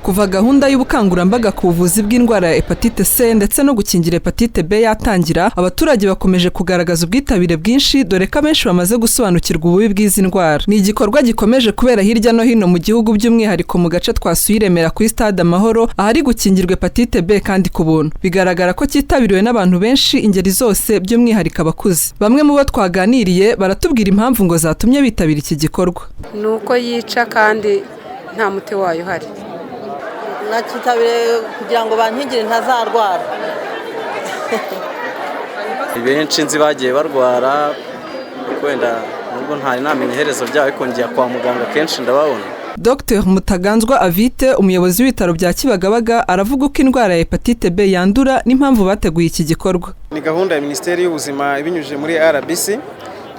Kuva gahunda y'ubukangurambaga ku buvuzi bw'indwara ya hepatite C ndetse no gukingira hepatite B yatangira, abaturage bakomeje kugaragaza ubwitabire bwinshi, dore ko abenshi bamaze gusobanukirwa ububi bw'izi ndwara. Ni igikorwa gikomeje kubera hirya no hino mu gihugu, by'umwihariko mu gace twasuye i Remera kuri Stade Amahoro, ahari gukingirwa hepatite B kandi ku buntu. Bigaragara ko cyitabiriwe n'abantu benshi, ingeri zose, by'umwihariko abakuze. Bamwe mu bo twaganiriye baratubwira impamvu ngo zatumye bitabira iki gikorwa. Ni uko yica kandi nta muti wayo uhari. Nakitabiriye kugira ngo bankingire ntazarwara. Benshi nzi bagiye barwara, wenda nubwo ntari namenya iherezo ryabo, ariko ngiye kwa muganga kenshi ndababona. Dr Mutaganzwa Avite, umuyobozi w'ibitaro bya Kibagabaga, aravuga uko indwara ya hepatite B yandura n'impamvu bateguye iki gikorwa. Ni gahunda ya Minisiteri y'Ubuzima ibinyujije muri RBC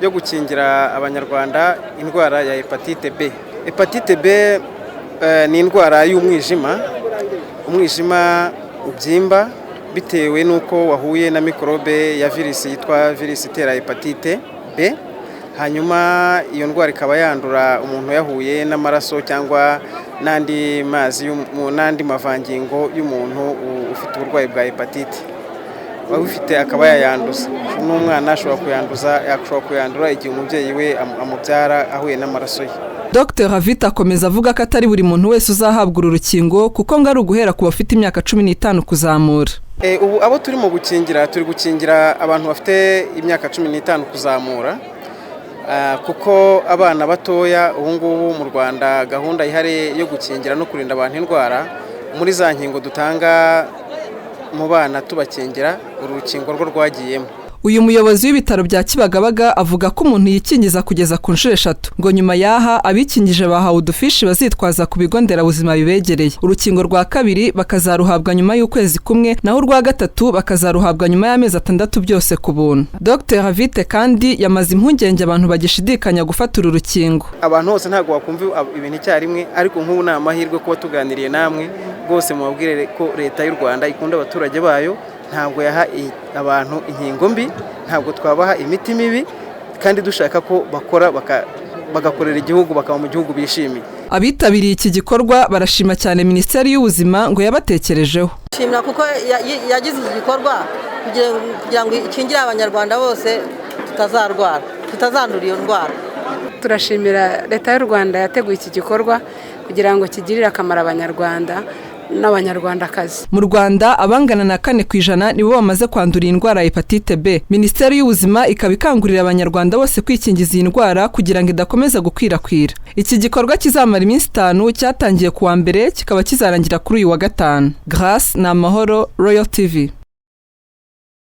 yo gukingira Abanyarwanda indwara ya hepatite B. Hepatite B ni indwara y'umwijima, umwijima ubyimba bitewe n'uko wahuye na mikorobe ya virusi yitwa virusi itera hepatite B. Hanyuma iyo ndwara ikaba yandura umuntu yahuye n'amaraso cyangwa n'andi mazi, n'andi mavangingo y'umuntu ufite uburwayi bwa hepatite, ufite akaba yayanduza n'umwana. Ashobora kuyanduza, ashobora kuyandura igihe umubyeyi we amubyara ahuye n'amaraso ye. Dr Havita akomeza avuga ko atari buri muntu wese uzahabwa uru rukingo, kuko ngo ari uguhera ku bafite imyaka 15 kuzamura. Ubu abo turimo gukingira, turi gukingira abantu bafite imyaka 15 kuzamura, kuko abana batoya ubu ngubu mu Rwanda gahunda ihari yo gukingira no kurinda abantu indwara, muri za nkingo dutanga mu bana tubakingira, uru rukingo rwo rwagiyemo. Uyu muyobozi w'ibitaro bya Kibagabaga avuga ko umuntu yikingiza kugeza ku nshuro eshatu. Ngo nyuma y'aha, abikingije bahawe udufishi bazitwaza ku bigo nderabuzima bibegereye. Urukingo rwa kabiri bakazaruhabwa nyuma y'ukwezi kumwe, naho urwa gatatu bakazaruhabwa nyuma y'amezi 6, byose ku buntu. Dr Havite kandi yamaze impungenge abantu bagishidikanya gufata uru rukingo. Abantu bose ntabwo bakumva ibintu icyarimwe, ariko nk'ubu ni amahirwe kuba tuganiriye namwe rwose. Mubabwire ko Leta y'u Rwanda ikunda abaturage bayo. Ntabwo yaha abantu inkingo mbi, ntabwo twabaha imiti mibi kandi dushaka ko bakora, bagakorera igihugu, bakaba mu gihugu bishimiye. Abitabiriye iki gikorwa barashima cyane Minisiteri y'Ubuzima ngo yabatekerejeho. Nshimira kuko yagize iki gikorwa kugira ngo ikingire Abanyarwanda bose, tutazarwara, tutazandura iyo ndwara. Turashimira Leta y'u Rwanda yateguye iki gikorwa kugira ngo kigirire akamaro Abanyarwanda n'Abanyarwandakazi. Mu Rwanda, abangana na 4% nibo bamaze kwandura iyi ndwara ya hepatite B. Minisiteri y'Ubuzima ikaba ikangurira Abanyarwanda bose kwikingiza iyi ndwara kugira ngo idakomeza gukwirakwira. Iki gikorwa kizamara iminsi 5, cyatangiye ku wa mbere, kikaba kizarangira kuri uyu wa gatanu. Grace ni Amahoro, Royal TV.